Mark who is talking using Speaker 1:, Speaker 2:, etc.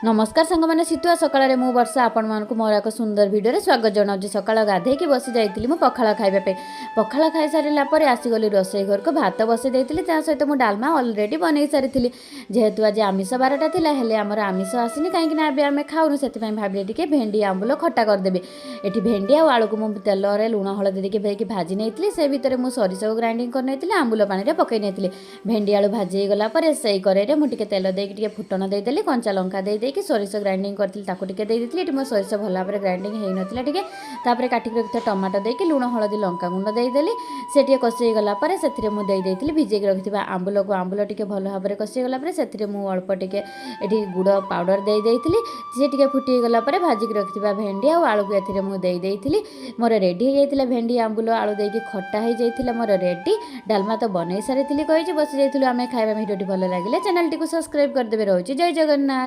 Speaker 1: ନମସ୍କାର ସାଙ୍ଗମାନେ, ଶୀତୁଆ ସକାଳରେ ମୁଁ ବର୍ଷା ଆପଣମାନଙ୍କୁ ମୋର ଏକ ସୁନ୍ଦର ଭିଡ଼ିଓରେ ସ୍ୱାଗତ ଜଣାଉଛି। ସକାଳ ଗାଧେଇକି ବସି ଯାଇଥିଲି ମୁଁ ପଖାଳ ଖାଇବା ପାଇଁ। ପଖାଳ ଖାଇସାରିଲା ପରେ ଆସିଗଲି ରୋଷେଇ ଘରକୁ। ଭାତ ବସେଇ ଦେଇଥିଲି, ତା ସହିତ ମୁଁ ଡାଲମା ଅଲରେଡ଼ି ବନେଇ ସାରିଥିଲି। ଯେହେତୁ ଆଜି ଆମିଷ ବାରଟା ଥିଲା, ହେଲେ ଆମର ଆମିଷ ଆସିନି, କାହିଁକିନା ଏବେ ଆମେ ଖାଉନୁ। ସେଥିପାଇଁ ଭାବିଲି ଟିକେ ଭେଣ୍ଡି ଆମ୍ବୁଲ ଖଟା କରିଦେବି। ଏଠି ଭେଣ୍ଡି ଆଉ ଆଳୁକୁ ମୁଁ ତେଲରେ ଲୁଣ ହଳଦୀ ଦେଇକି ଦେଇକି ଭାଜି ନେଇଥିଲି। ସେ ଭିତରେ ମୁଁ ସୋରିଷକୁ ଗ୍ରାଇଣ୍ଡିଙ୍ଗ କରିନେଇଥିଲି, ଆମ୍ବୁଲ ପାଣିରେ ପକାଇ ନେଇଥିଲି। ଭେଣ୍ଡି ଆଳୁ ଭାଜି ହେଇଗଲା ପରେ ସେଇ କରେଇରେ ମୁଁ ଟିକେ ତେଲ ଦେଇକି ଟିକେ ଫୁଟଣ ଦେଇଦେଲି। କଞ୍ଚା ଲଙ୍କା ଦେଇ ଦେଇକି ସୋରିଷ ଗ୍ରାଇଣ୍ଡିଙ୍ଗ କରିଥିଲି, ତାକୁ ଟିକେ ଦେଇ ଦେଇଥିଲି। ଏଠି ମୋ ସୋରିଷ ଭଲ ଭାବରେ ଗ୍ରାଇଣ୍ଡିଙ୍ଗ ହେଇନଥିଲା ଟିକେ। ତାପରେ କାଟିକି ରଖିଥିବା ଟମାଟୋ ଦେଇକି ଲୁଣ, ହଳଦୀ, ଲଙ୍କାଗୁଣ୍ଡ ଦେଇଦେଲି। ସେ ଟିକେ କଷି ହେଇଗଲା ପରେ ସେଥିରେ ମୁଁ ଦେଇ ଦେଇଥିଲି ଭିଜେଇକି ରଖିଥିବା ଆମ୍ବୁଲକୁ। ଆମ୍ବୁଲ ଟିକେ ଭଲ ଭାବରେ କଷି ହେଇଗଲା ପରେ ସେଥିରେ ମୁଁ ଅଳ୍ପ ଟିକେ ଏଠି ଗୁଡ଼ ପାଉଡ଼ର ଦେଇ ଦେଇଥିଲି। ସେ ଟିକେ ଫୁଟି ହେଇଗଲା ପରେ ଭାଜିକି ରଖିଥିବା ଭେଣ୍ଡି ଆଉ ଆଳୁକୁ ଏଥିରେ ମୁଁ ଦେଇ ଦେଇଥିଲି। ମୋର ରେଡ଼ି ହେଇଯାଇଥିଲା। ଭେଣ୍ଡି ଆମ୍ବୁଲ ଆଳୁ ଦେଇକି ଖଟା ହେଇଯାଇଥିଲା ମୋର ରେଡ଼ି। ଡାଲମା ତ ବନେଇ ସାରିଥିଲି କହିଛି। ବସି ଯାଇଥିଲୁ ଆମେ ଖାଇବା। ଭିଡ଼ିଓଟି ଭଲ ଲାଗିଲେ ଚ୍ୟାନେଲଟିକୁ ସବସ୍କ୍ରାଇବ୍ କରିଦେବେ। ରହୁଛି, ଜୟ ଜଗନ୍ନାଥ।